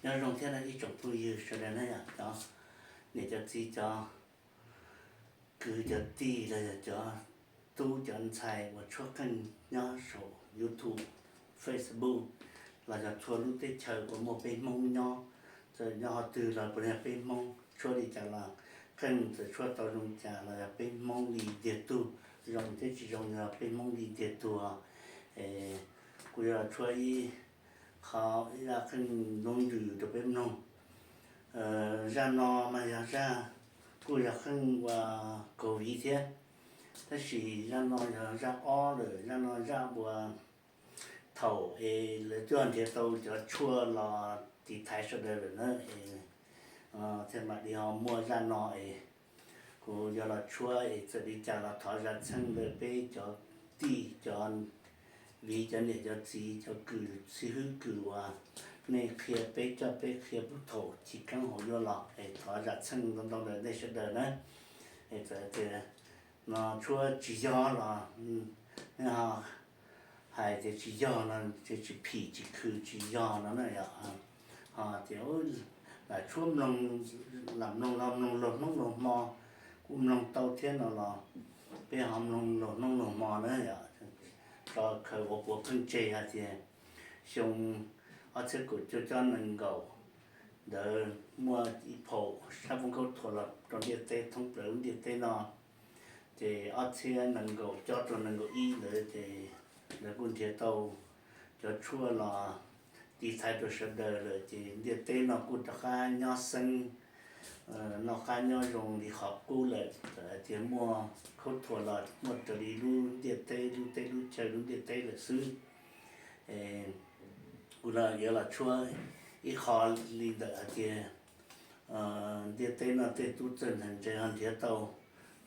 Nyob zoo thiab ib tsoom phooj ywg sawv daws na yom, cov niam cov txiv, cov kwv cov tij los yog cov tub cov ntxhais uas tshuab qeej nyob saum YouTube, Facebook, los yog txhua lub teb chaws uas muaj peb Hmoob nyob, txawm nyob qhov twg los puas yog peb Hmoob tshuab li cas los qeej txawm tshuab tau zoo cas los yog peb Hmoob li ntiag tug, zoo thiab tsis zoo los peb Hmoob li ntiag tug. Es kuv yuav los tshuab ib qho, ib zaj qeej ntxoov ntws rau peb mloog. Zaj no mas yog zaj, kuj yog qeej uas COVID thiab, tab sis zaj no yog zaj ob lawm, zaj no zaj uas thaum es lawv twb nrhiav tau cov tshuaj los tiv thaiv sawv daws lawm na, thiaj mam li ho muaj zaj no es kuv yuav los tshuab es txawm li cas los thov zam txheej rau peb cov tij cov viv, cov niam cov txiv, cov kws xib hwb kws uas nej qhia peb, coj peb qhia puag thaum chiv keeb hauv yuav los es thov zam txheej ntau ntau rau nej sawv daws na. Es txawm tias no tshuab tsis yog los nej ho hais tias tsis yog no ces tsis phim tsis khw tsis yog no na yom. Ho tias lam tshuab mloog, lam mloog los mloog laug hnub laug hmo, kuj mloog tau thiab no los peb ho mloog laug hnub laug hmo na yom. Tso khaws ua puav pheej tseg hais tias xyoo ob txhiab kaum cuaj, cuaj nees nkaum ntawd muaj ib phaum sab Voob Khaub Thuas los rau ntiaj teb, thoob plaws lub ntiaj teb no. Ces ob txhiab nees nkaum cuaj rau nees nkaum ib ntawd ces lawv kuj nrhiav tau cov tshuaj los tiv thaiv rau sawv daws lawm ces ntiaj teb no kuj rov qab nyob xeeb, noj qab nyob zoo li qhov qub lawm. Txawm hais tias muaj khaub thuas los muaj raws li lub ntiaj teb, lub teb lub chaw, lub ntiaj teb lawm xwb. Kuv yuav los tshuab ib qho li ntawm hais tias ntiaj teb no tej tub txawj ntxhais ntse ho nrhiav tau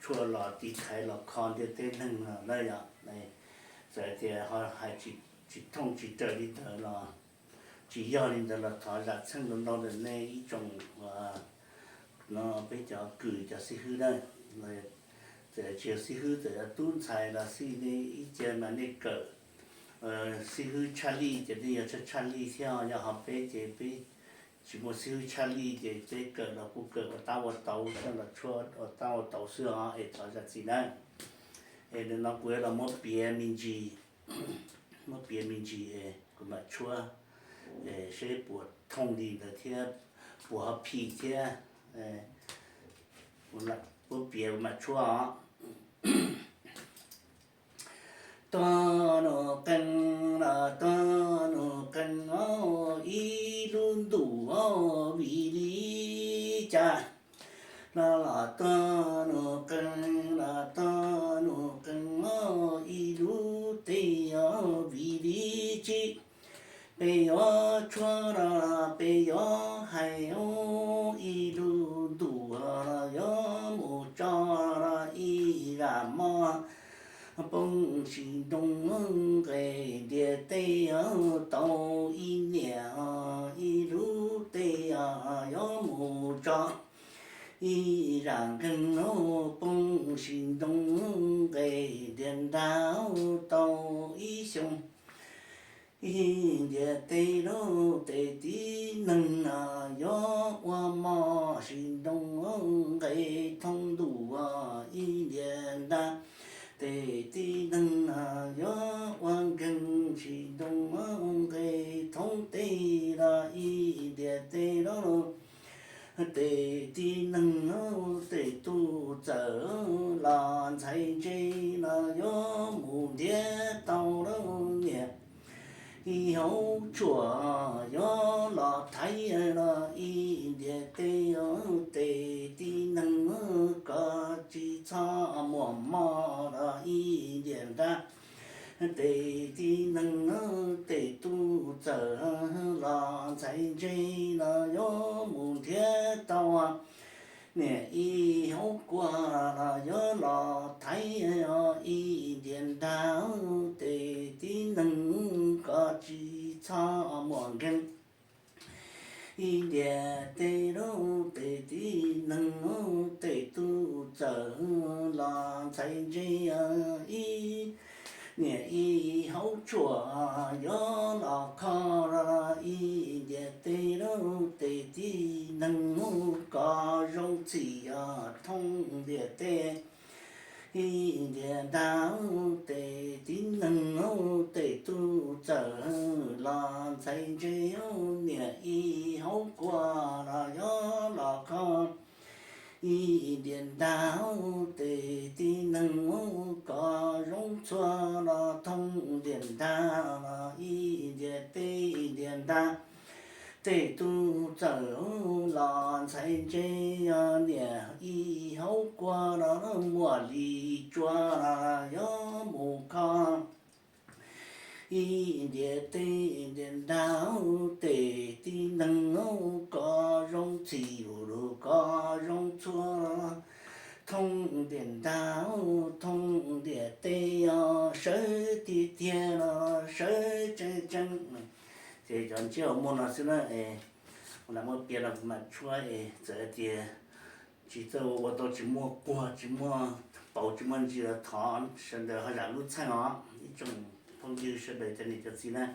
tshuaj los tiv thaiv los kho ntiaj teb neeg no na yom. Txawm hais tias ho hais tsis thooj tsis raws li ntawd los tsis yog li ntawd los thov zam txheej ntau ntau rau nej ib tsoom no peb cov kws cov xib hwb na. Txawm tsis yog xib hwb, txawm yog tub ntxhais los xij, nej ib ce mas nej kawm xib hwb tshaj lij ces nej yuav tshaj tshaj lij thiab, yog ho peb ces peb tsis muaj xib hwb tshaj lij ces peb kawm los kuj kawm ua tab ua tau, coj los tshuab ua tab ua tau xwb os, es thov zam txim na. Es nim no kuv yuav los muab piav me ntsis, muab piav me ntsis es kuv mam tshuab seb puas thooj li ntawd thiab puas ho phim thiab. Kuv piav kuv mam tshuab os. Tuag nus qees los tuag nus qees os, ib lub ntuj os, vim li cas los los tuag nus qees los tuag nus qees os, ib lub teb os, vim li tsis peb yuav tshuab los peb yuav hais os, ib lub ntuj los yuav mus tso los ib zaj mov poob sis nroo nqes ntiaj teb tau ib niam, ib lub teb yuav mus tso ib zaj nqees poob sis nroo nqes ntiaj nrag tau ib xyoo. Ib ntiaj teb lub tej tib neeg yuav ua mov sis nroo nqes thoob ntuj, ib ntiaj nrag tej tib neeg yuav ua nkeeg sis nroo nqes thoob teb los ib ntiaj teb lub tej tib neeg tej tub txawm los ntxhais ntse los yuav mus ntiav tau lub niam ib hauv tshuaj yuav los thaiv los ib ntiaj teb tej tib neeg kom tsis txhob muaj mob los ib ntiaj nrag tej tib neeg tej tub txawm los ntxhais ntse los yuav mus ntiav tau niam ib hauv kuaj los yuav los thaiv ib ntiaj nrag tej tib neeg kom tsis txhob muaj nkeeg ib ntiaj teb lub tej tib neeg tej tub txawm los ntxhais ntse ib Niam ib haub tshuaj yuav los kho ib ntiaj teb, tes tib neeg koj zoo txhim thoob ntiaj teb. Ib ntiaj teb tes tib neeg, tes tub txawm los ntxhais ntse. Niam ib haub kuaj los yuav los kho ib ntiaj teb, tes tib neeg koj zoo txhua los thoob ntiaj teb. Ib ntiaj teb, ib ntiaj teb tes tub txawm los ntxhais ntse. Niam ib haub kuaj los muaj li tsuas los yuav mus kho ib ntiaj teb, ib ntiaj teb tes tib neeg, koj zoo txhim lus koj zoo txhua thoob ntiaj teb, thoob ntiaj teb. Sawv tiag tiag los sawv tseeb tseeb. Ces cov ntsiab uas muaj no xwb na, lam muab piav los kuv mam tshuab es txawm tias tsis txawj ua tau tsis muaj quag tsis muaj pauv tsis muaj ntsis los thov sawv daws ho zam lub txheej os ib tsoom phooj ywg sawv daws cov niam cov txiv na.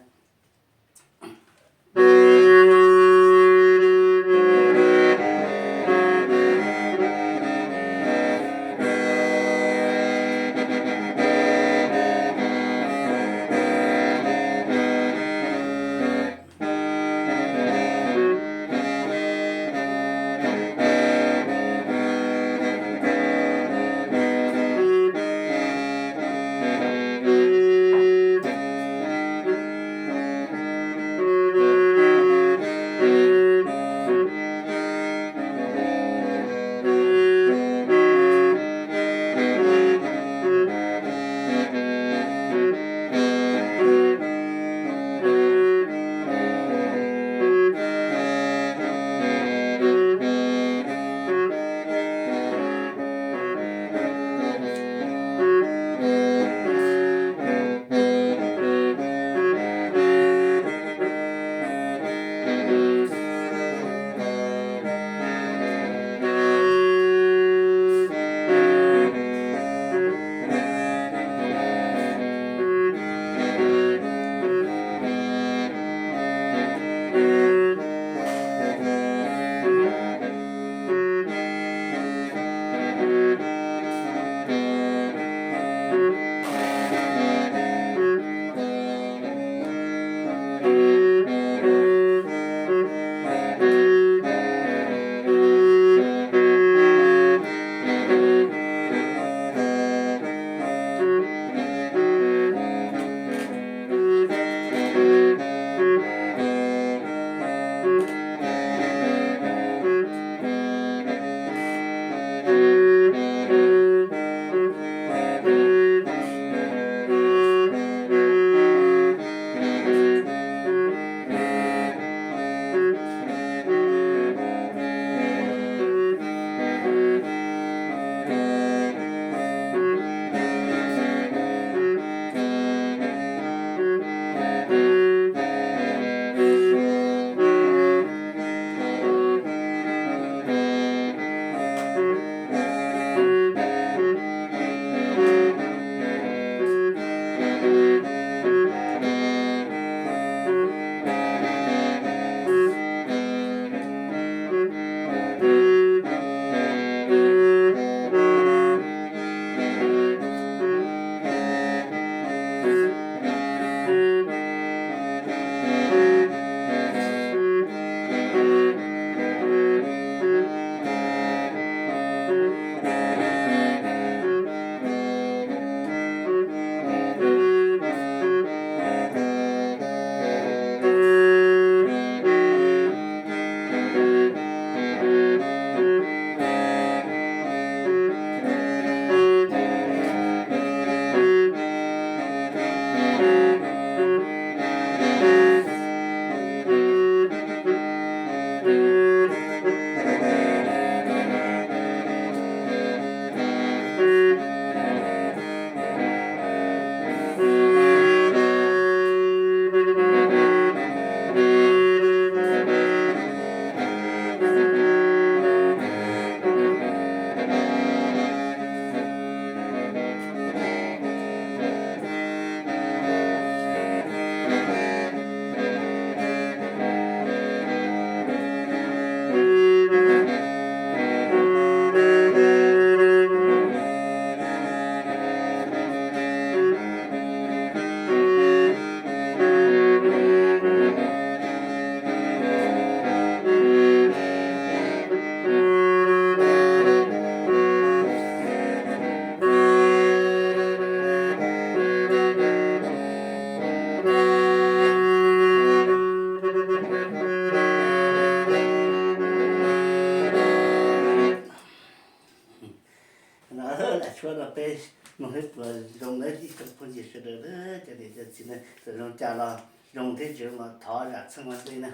No, lam tshuab no peb mloog seb puas zoo nawb ib tsoom phooj ywg sawv daws na, cov niam cov txiv na, txawm zoo cas los zoo thiab tsis zoo los thov zam txheej ua ntej na.